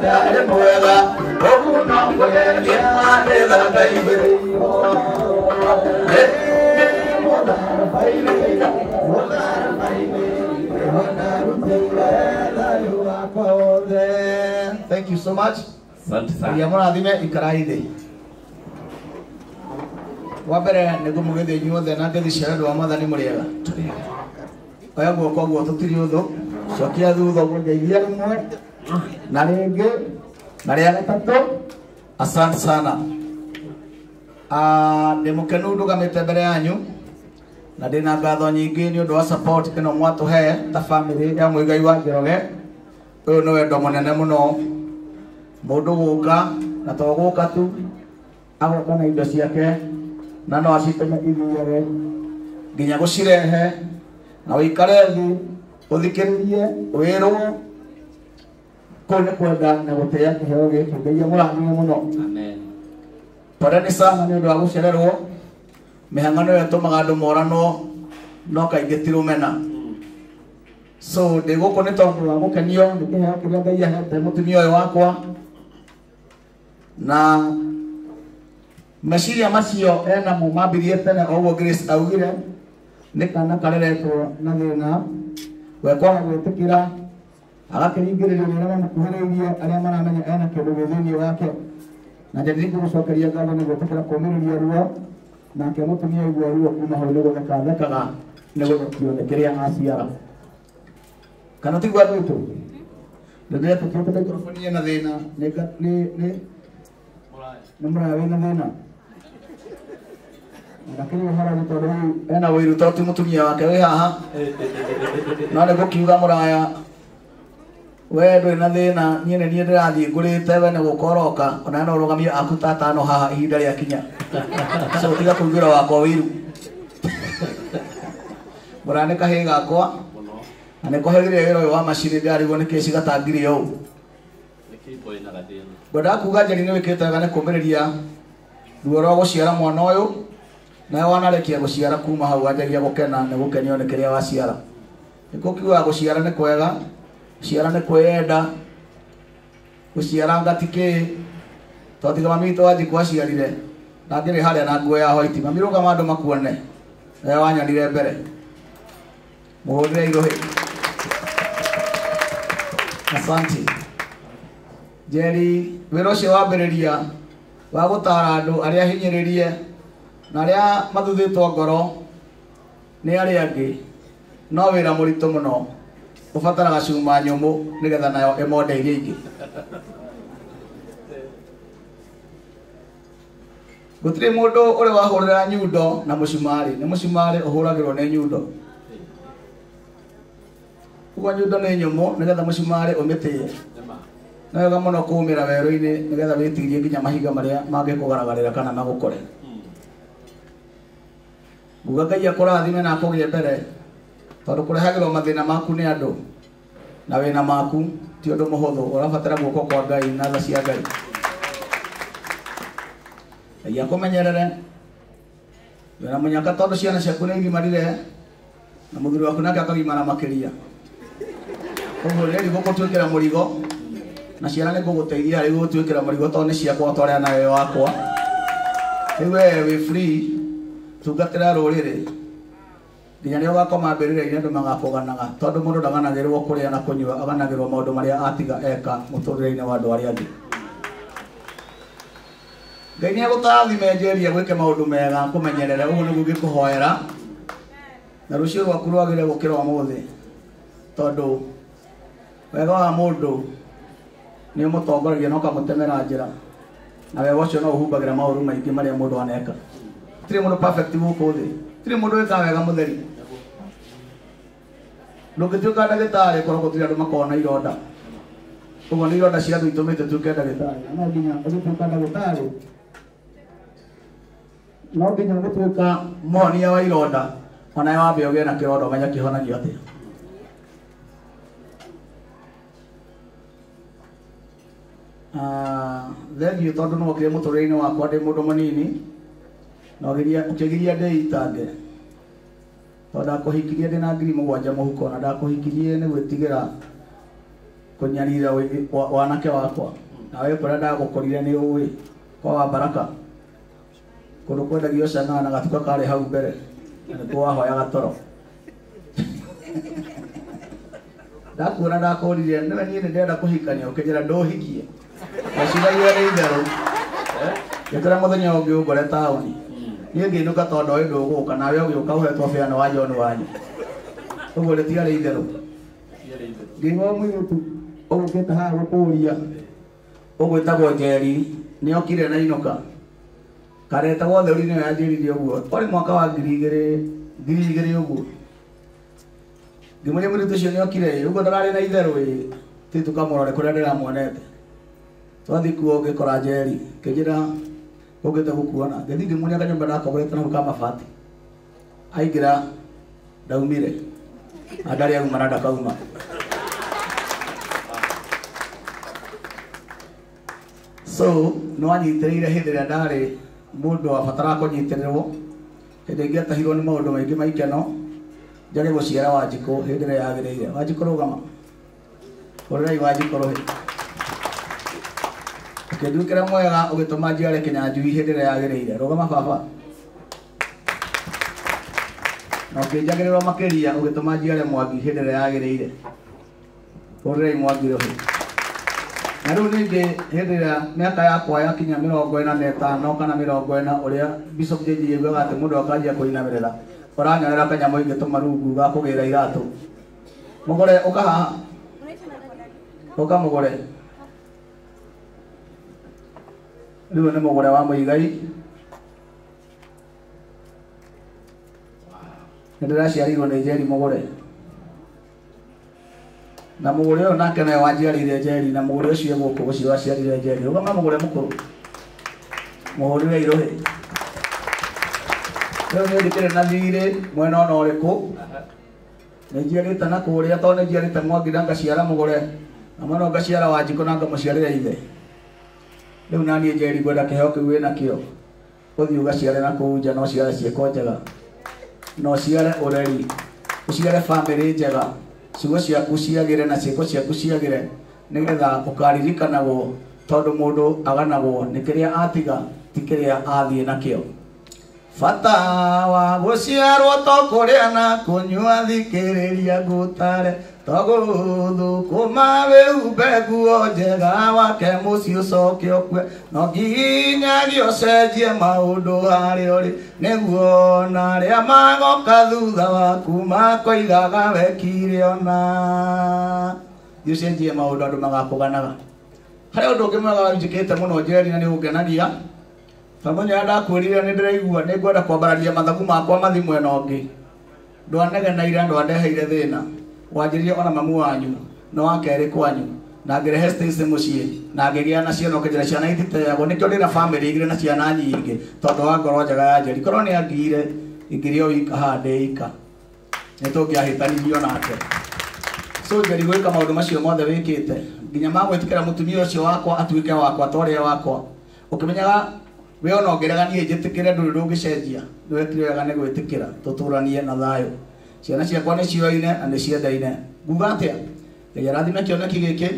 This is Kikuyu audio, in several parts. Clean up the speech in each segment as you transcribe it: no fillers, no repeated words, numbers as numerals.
Ndarĩ mwega ũguo no ngũgeria nĩ thaka igĩrĩirwo Thank you so much. Asante sana. Ngai amũrathime ikarai thĩ. Wa mbere nĩ ngũmũgeithia inyuothe na ngeithi cia wendo wa Mwathani mũrĩega. Oya guoko guo tũtirĩ ũthũ, cokia thutha ũguo ngeithia rĩmwe na rĩngĩ na rĩa gatatũ. Asante sana. Ndĩ mũkenu ndũgamĩte mbere yanyu na ndĩna ngatho nyingĩ nĩ ũndũ wa support ĩno mwatũhe ta family ya Muigai wa Njoroge. Ũyũ nĩ wendo mũnene mũno, mũndũ gũka na to gũka tu, agoka na indo ciake na no acitũme ithiage nginya gũcirehe na ũikare thĩ ũthikĩrĩrie wĩrwo kũu nĩ kwenda na gũtĩĩa kĩheo gĩkĩ. Ngai amũrathime mũno. Amen. Poleni sana nĩ ũndũ wa gũcererwo. Mĩhang'ano ĩyo ĩtũmaga andũ moranwo no kaingĩ ti rũmena. So ndĩ gũkũ nĩ tondũ wa gũkenio nĩ kĩheo kĩrĩa Ngai ahete mũtumia ũyũ wakwa, na meciria macio enamo mambirie tene o ũguo Grace augire nĩ kana kareretwo na thĩna we kwaga gwĩtĩkĩra agakĩringĩrĩrio nĩ arĩa mamũkuhĩrĩirie arĩa maramenya ena kĩndũ gĩ thĩinĩ wake. Na njĩra ngũgũcokeria ngatho nĩ gwĩtĩkĩra kũũmĩrĩria ruo, nake mũtumia aigua ruo kuma hau nĩ gũtheka thekaga nĩ gũthekio nĩ kĩrĩa aciara. Kana tiguo andũ aitũ? Nĩndĩretĩkĩrĩte microphone ĩna thĩna, nĩ mũraya wĩna thĩna. Ndakĩrĩ ũhoro nĩ tondũ rĩu ena ũiru tondũ ti mũtumia wake wĩ haha. No nĩ gũkiuga mũraya we ndũrĩ na thĩna, niĩ nĩ niĩ ndĩrathiĩ ngũrĩte, we nĩ gũka ũroka, ona no ũrũgamie aku ta atano haha ihinda rĩakinya. So tiga kũiguĩra wakwa ũiru. Mũraya nĩ kahĩĩ gakwa na nĩ kũhagĩrĩire wĩra ũyũ wa macini, ndĩrarigwo nĩ kĩĩ cigatangire ũũ. Ngwendaga kuga Njeri nĩ wĩkĩte wega nĩ kũũmĩrĩria ruo rwa gũciara mwana ũyũ, nawe wanarĩkia gũciara kuma hau wanjagia gũkena nĩ gũkenio nĩ kĩrĩa waciara. Nĩkuo kiugaga gũciara nĩ kwega, gũciara nĩ kwĩyenda, gũciara ngati kĩ, tondũ tiga mami witũ Wanjikũ aciarire na ngĩrĩ harĩa na nguo ya white, mami rũgama andũ makuone, nawe wanyonire mbere. Mũhũrĩre irũhĩ. Asante. Njeri, wĩra ũcio wambĩrĩria wa gũtara andũ arĩa hinyĩrĩrie na arĩa mathuthĩtwo ngoro nĩ arĩa angĩ, no wĩra mũritũ mũno ũbataraga cuma nyũmũ nĩgetha nayo ĩmonde iria ingĩ. Gũtirĩ mũndũ ũrĩ wahũrĩra nyundo na mũcumarĩ, nĩ mũcumarĩ ũhũragĩrwo nĩ nyundo. Ũguo nyundo nĩ nyũmũ nĩgetha mũcumarĩ ũmĩtĩe. Nĩ wega mũno kũũmĩra werũ-inĩ nĩgetha wĩtirie nginya mahiga marĩa mangĩkũgaragarĩra kana magũkore. Nguga Ngai akũrathime na akũgĩe mbere, tondũ kũrehagĩrwo mathĩna maku nĩ andũ na wĩna maku ti ũndũ mũhũthũ, ũrabatara guoko kwa Ngai na tha cia Ngai. Ngai akũmenyerere wĩna mũnyaka, tondũ ciana ciaku nĩ igimarire na mũthuri waku nake akagimara makĩria. Ũguo rĩrĩ gũgũtuĩkĩra mũrigo na ciana nĩ ngũgũteithia harĩ gũgũtuĩkĩra mũrigo tondũ nĩ ciakwa ta ũrĩa nawe wakwa. Rĩu we wĩ free, tungatĩra rũrĩrĩ nginya rĩrĩa ũgakoma mbĩrĩra-inĩ andũ magakũganaga, tondũ mũndũ ndaganagĩrwo kũrĩa na kũnyua, aganagĩrwo maũndũ marĩa atiga eka mũtũrĩre-inĩ wa andũ arĩa angĩ. Ngai nĩ agũtarathime Njeri agwĩke maũndũ mega, akũmenyerere, ũguo nĩguo ngĩkũhoera, na rũciũ rwaku rwagĩre gũkĩra ũmũthĩ, tondũ wega wa mũndũ nĩ ũmũtongoragia na ũkamũtemera njĩra, na wega ũcio no ũhumbagĩra maũru maingĩ marĩa mũndũ aneka. Gũtirĩ mũndũ perfect gũkũ thĩ, gũtirĩ mũndũ wĩkaga wega mũtheri. Ndũngĩtuĩka ndagĩtarĩ korwo gũtirĩ andũ makoragwo na ironda. Ũguo nĩ ironda cia andũ itũmĩte tuĩke ndagĩtarĩ. Na no nginya ũgĩtuĩka ndagĩtarĩ, no nginya ũgĩtuĩka mũhonia wa ironda, ona wambe ũgĩe na kĩronda ũmenye kĩhonagio atĩa. Thengiũ tondũ nĩ wokire mũtũrĩre-inĩ wakwa ndĩ mũndũ mũnini, na ũkĩgiria ndĩitange, tondũ ndakũhikirie ndĩ na 7,000 mũhuko, na ndakũhikirie nĩ gwĩtigĩra Kũnyarira wanake wakwa. Nawe kũrĩa ndagũkorire nĩ ũĩ kwa wa Baraka. Kũndũ kwendagio cang'aa na gatuka karĩ hau mbere. Na nĩkuo wahoyaga toro. Ndakuona ndakũririe nĩwe niĩ nĩndĩrenda kũhikania ũkĩnjĩra ndũhikie. Ngeciragia nĩ itherũ. Ngĩkora mũthenya ũngĩ ũngore taũni. Niĩ ngĩinũka tondũ ndoĩ ndũgũka nawe ũgĩũka ũhetwo bĩa wa John wanyu. Ũguo rĩtiarĩ itherũ. Ngĩigua mũirĩtu ũgũkĩte haha gũkũria ũgwĩtagwo Njeri nĩokire na inũka. Karetagwo Theuri nĩwe yanjĩrire ũguo. Kwarĩ mwaka wa 2000 ũguo. Ngĩmũria mũirĩtu ũcio nĩokire ĩ ũguo ndararĩ na itherũ ĩ ti tũkamũrore kũrĩa ndĩramuonete. Twathiĩ kuo ngĩkora Njeri ngĩnjĩra ũngĩte gũkuona. Ngĩthiĩ ngĩmuonia kanyũmba ndakomborete nau ka mabati. Aingĩra ndaumire. Na ndarĩ auma na ndakauma. So nĩwanyitĩrĩire hĩndĩ ĩrĩa ndarĩ mũndũ wabataraga kũnyitĩrĩrwo. Hĩndĩ ĩngĩ atahirwo nĩ maũndũ maingĩ ma ikeno njage gũciara Wanjikũ hĩndĩ ĩrĩa yagĩrĩire. Wanjikũ rũgama. Hũrĩrai Wanjikũ rũhĩ. Ũkĩnduĩkĩra mwega ũgĩtũma njiare Kĩnyanjui hĩndĩ ĩrĩa yagĩrĩire. Rũgama baba. Na ũkĩnjagĩrĩrwo makĩria ũgĩtũma njiare Mwangi hĩndĩ ĩrĩa yagĩrĩire. Hũrĩrai Mwangi rũhĩ. Na rĩu ningĩ hĩndĩ ĩrĩa mĩaka yakwa yakinya 45 kana 40 ũrĩa Bishop JJ augaga atĩ mũndũ akanjia kũinamĩrĩra ũranyonera kanyamũ ingĩtũma rungu ga kũgĩra iratũ. Mũgũre ũka haha. Ũka mũgũre. Rĩu nĩ mũgũre wa Mũigai. Nĩ ndĩraciarirwo nĩ Njeri mũgũre. Na mũgũre ũyũ nake nawe wanjiarĩire Njeri na mũgũre ũcio gũkũ ũcio waciarire Njeri. Rũgama mũgũre mũkũrũ. Mũhũrĩre irũhĩ. Rĩu niĩ ndikĩrĩ na thirĩ mwena ona ũrĩkũ. Nĩ njiarĩte na kũrĩa tondũ nĩ njiarĩte Mwangi na ngaciara mũgũre. Na mwena ngaciara Wanjikũ na ngamũciarĩra ithe. Rĩu na niĩ Njeri ngwenda kĩheo kĩu wĩnakĩo. Ũthiĩ ũgaciare na kũu nja na ũciare ciĩko njega. Na ũciare ũreri. Ũciare bamĩrĩ njega. Ciugo ciaku ciagĩre na ciĩko ciaku ciagĩre nĩgetha ũkaririkanagwo tondũ mũndũ aganagwo nĩ kĩrĩa atiga ti kĩrĩa athiĩ nakĩo. Bata wa gũciarwo to kũrĩa na kũnyua thikĩrĩria ngũtare to gũthũkũma wĩhumbe nguo njega wake mũciĩ ũcoke ũkue no nginyagia ũcenjie maũndũ harĩa ũrĩ nĩguo na arĩa magoka thutha waku makoigaga wekire ona. Thiĩ ũcenjie maũndũ andũ magakũganaga. Harĩ ũndũ ũngĩ mwega njĩkĩte mũno Njeri na nĩ ũngenagia. Tondũ mũthenya ndakwĩrire nĩ ndĩraigua nĩ ngwenda kwambararia mathagu makwa mathiĩ mwena ũngĩ. Ndwanegenaire ndwandeheire thĩna. Wanjĩrire ona mamu wanyu no wa kerĩ kwanyu na ngĩrehe Stacy mũciĩ na ngĩgĩa na ciana ũkĩnjĩra ciana ititeagwo nĩkĩo ndĩna bamĩrĩ igĩrĩ na ciana nyingĩ tondũ wa ngoro njega ya Njeri. Korwo nĩ angiire ingĩrĩ o ika haha ndĩ ika nĩ tũngĩahĩtanirio nake. So Njeri gwĩka maũndũ macio mothe wĩkĩte nginya ma gwĩtĩkĩra mũtumia ũcio wakwa atuĩke wakwa ta ũrĩa wakwa ũkĩmenyaga we ona ũngĩrega niĩ njĩtĩkĩre ndũrĩ ndũngĩcenjia nĩwekire wega nĩ gwĩtĩkĩra tũtũranie na thayũ. Ciana ciakwa nĩ cioine na nĩ ciendaine. Nguga atĩa? Ngai arathime kĩoneki gĩkĩ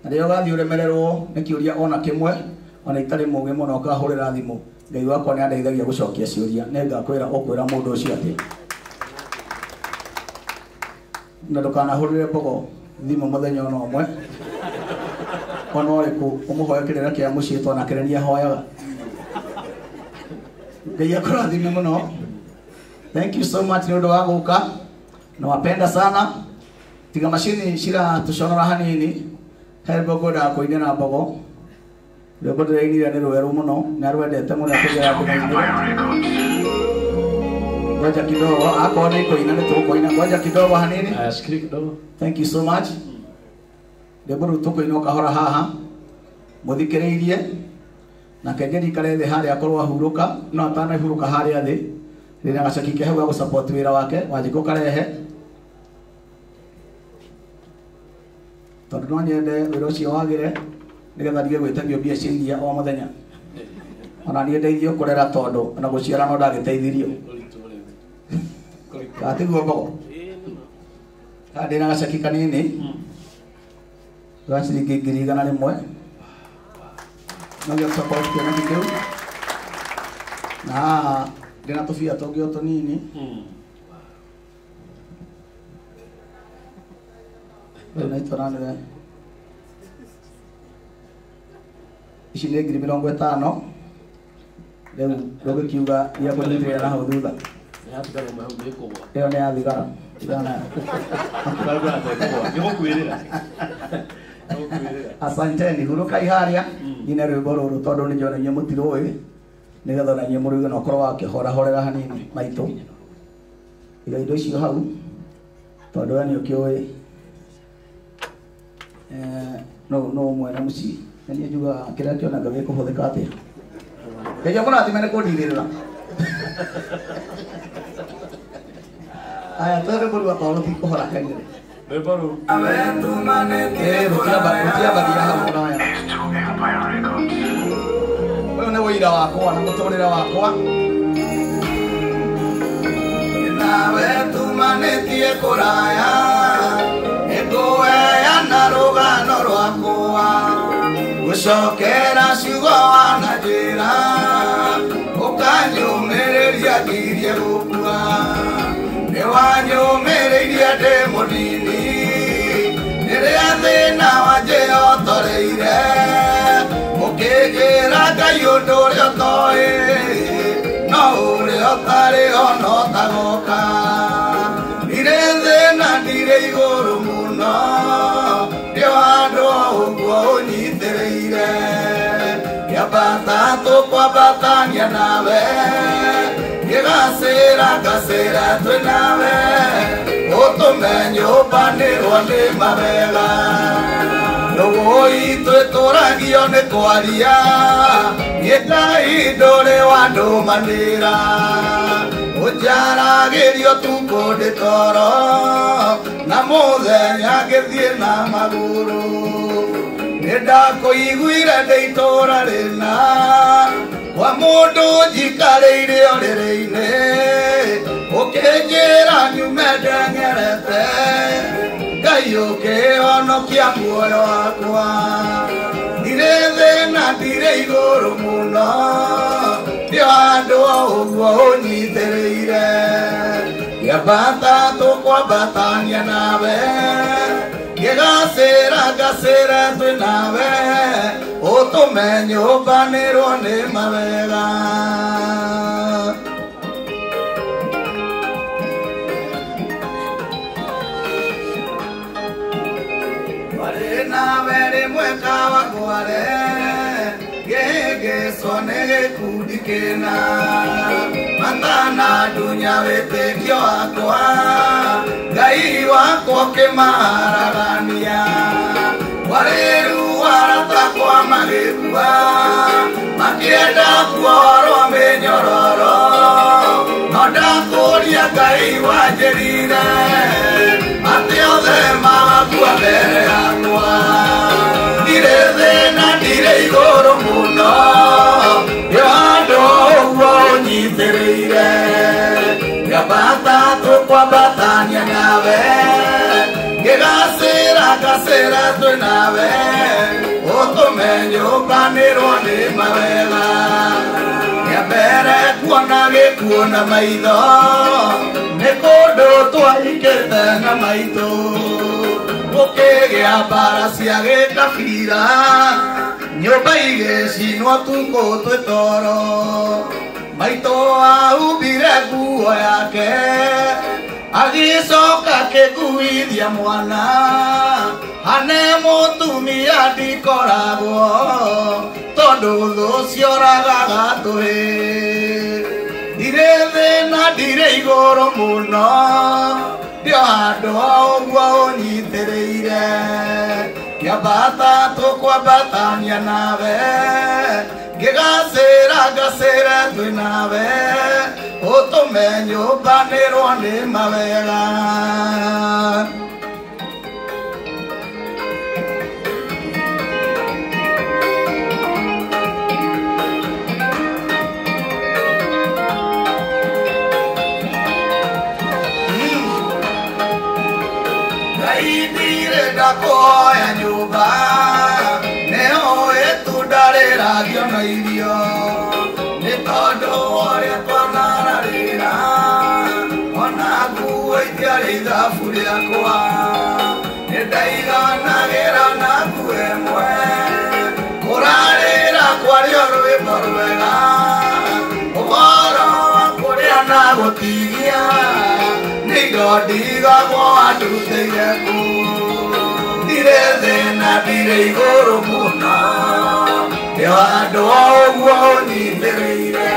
na rĩrĩa ũgathiĩ ũremererwo nĩ kĩũria ona kĩmwe ona itarĩ mũũgĩ mũno ũkahũrĩra thimũ Ngai wakwa nĩ andeithagia gũcokia ciũria nĩ ngakwĩra ũkwĩra mũndũ ũcio atĩa. Na ndũkanahũrĩre mbogo thimũ mũthenya ona ũmwe ona ũrĩkũ ũmũhoe kĩrĩra kĩa mũciĩ tondũ nake nĩ ahoyaga. Ngai akũrathime mũno. Thank you so much nĩ ũndũ wa gũka. Nawapenda sana. Tiga macini ciratuconora hanini he rwĩmbo ngwendaga kũinĩra mbogo. Rwĩmbo ndĩrainire nĩ rwerũ mũno nĩ arwendete mũno akĩnjĩra ndĩmũinĩre. Ngoja kidogo akorwo nĩ kũina nĩ tũkũina. Ngoja kidogo hanini. Shikilia kidogo. Thank you so much. Rwĩmbo rũu tũkũina o kahora haha mũthikĩrĩirie nake Njeri ikare thĩ harĩa akorwo ahurũka no atanahurũka harĩa thĩ rĩna gaceki ke hau ga gũsupport wĩra wake Wanjikũ karehe tondũ no nyende wĩra ũcio wagĩre nĩgetha ndige gwĩtagio mbia cia iria o mũthenya. Ona niĩ ndeithio kũrera tondũ ona gũciara no ndagĩteithirio. Gatiguo mbogo. Ndĩna gaceki kanini Rwa ciringi 100,000. No gĩa support kĩoneki kĩu. Na haha ndĩna tũbia tũngĩ o tũnini. Rĩu naitũ nĩwe. Ici nĩ 50,000. Rĩu ndũgĩkiuga iria kũnyitĩrĩra na hau thutha. Ĩyo nĩ ya thigara. Asanteni hurukai haria nyine rwĩmbo rũrũ tondũ nĩ njona inyuĩ mũtirũĩ nĩgetha ona inyuĩ mũrũige na ũkorwo wakĩhorahorera hanini maitũ. Iga indo icio hau tondũ we nĩ ũkĩũĩ no mwene mũciĩ na niĩ njugaga kĩrĩa kĩonaga gĩkũhũthĩka atĩa. Ngeria mũrathime nĩ kũndirĩrĩra. Aya twende kũrua tondũ tũtikũhora kengere. Gũtiambagia hau kũraya. Ũyũ nĩ ũira wakwa na mũtũrĩre wakwa. Nawe tumanĩtie kũraya nĩngũheana rũgano rwakwa gũcokera ciugo wananjĩra ũkanyũmĩrĩria ngirie gũkua nĩwanyũmĩrĩirie ndĩ mũnini rĩrĩa thĩna wanjĩotoreire ũkĩnjĩra Ngai ũndũ ũrĩa ũtoĩ no ũrĩa ũtarĩ ona ũtagoka ndirĩ thĩna ndirĩ igũrũ mũno ndĩ handũ o ũguo ũnyitĩrĩire ngĩambata tũkwambatania nawe ngĩgacĩra ngacĩra twĩ nawe ũtũme nyũmbanĩrwo nĩ mawega ndũgũ itũ ĩtũragio nĩ kwaria niĩ Ngai ndũrĩ wandũmanĩra ũnjaragĩrio tukũ ndĩ toro na mũthenya ngĩthiĩ na magũrũ nĩ ndakũiguire ndĩ itũũra rĩna kwa mũndũ njikarĩire ũrĩrĩ-inĩ ũkĩnjĩra nyume ndeng'erete Ngai ũkĩhonokia muoyo wakwa ndirĩ thĩna ndirĩ igũrũ mũno ndĩ handũ o ũguo ũnyitĩrĩire ngĩambata tũkwambatania nawe ngĩgacĩra ngacĩra twĩ nawe ũtũme nyũmbanĩrwo nĩ mawega. Nawe rĩmwe kawagware ngĩhĩngĩcwo nĩ gĩkundi kĩna matanandunya wĩtĩkio wakwa Ngai wakwa ũkĩmaharagania kwarĩ ruo aratakwa magĩkua makĩenda kuohorwo mĩnyororo no ndakũria Ngai wanjĩrire atĩ othe magakua mbere yakwa ndirĩ thĩna ndirĩ igũrũ mũno ndĩ handũ ũguo ũnyitĩrĩire ngĩambata tũkwambatania nawe ngĩgacĩra ngacĩra twĩ nawe ũtũme nyũmbanĩrwo nĩ mawega rĩa mbere kuona gĩkuũ na maitho nĩ kũndũ twahikĩte na maitũ gũkĩgĩa mbara cia gĩkabira nyũmba igĩcinwo tukũ twĩ toro maitũ ahumbire nguo yake agĩcoka akĩkuithia mwana hane mũtumia ndikoragwo tondũ thũ cioragaga tũhĩ ndirĩ thĩna ndirĩ igũrũ mũno ndĩ handũ o ũguo ũnyitĩrĩire ngĩambata tũkwambatania nawe ngĩgacĩra ngacĩra twĩ nawe ũtũme nyũmbanĩrwo nĩ mawega. Ngai ndirĩ ndakũhoya nyũmba na irio nĩ tondũ ũrĩa twanararĩra ona nguo itiarĩ ithabu rĩakwa nĩ ndaiganagĩra na nguo ĩmwe kũrarĩra kwario rwĩmbo rwega ũhoro wa kũrĩa na gũtigia nĩ indo ndigagwo andutĩire kũ ndirĩ thĩna ndirĩ igũrũ mũno nĩ handũ o ũguo ũnyitĩrĩire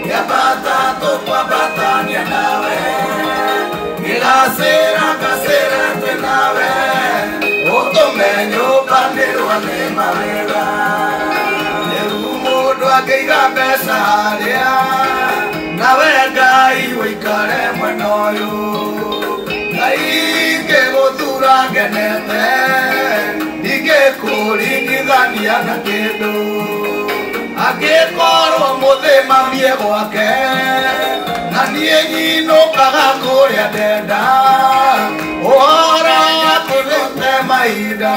ngĩambata tũkwambatania nawe ngĩgacĩra ngacĩra twĩ nawe ũtũme nyũmbanĩrwo nĩ mawega rĩu mũndũ angĩiga mbeca harĩa nawe Ngai ũikare mwena ũyũ Ngai ngĩgũthura ngenete ndingĩkũringithania na kĩndũ angĩkorwo mũthĩmamie gwake na niĩ nyinũkaga kũrĩa ndenda ũhoro wa kũgũte mahinda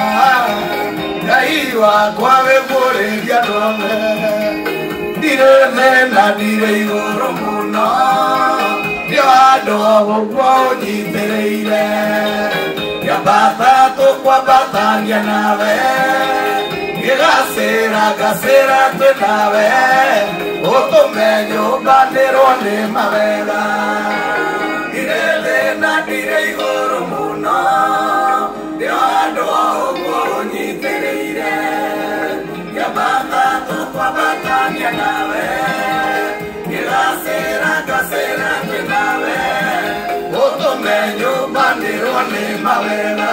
Ngai wakwa wĩguũrĩria andũ othe ndirĩ thĩna ndirĩ igũrũ mũno nĩ handũ ũguo ũnyitĩrĩire ngĩambata tũkwambatania nawe ngĩgacĩra ngacĩra twĩ nawe ũtũme nyũmbanĩrwo nĩ mawega ndirĩ thĩna ndirĩ igũrũ mũno nĩ handũ ũguo ũnyitĩrĩire ngĩambata tũkwambatania nawe ngĩgacĩra ngacĩra twĩ nawe ũtũme nyũmbanĩrwo nĩ mawega.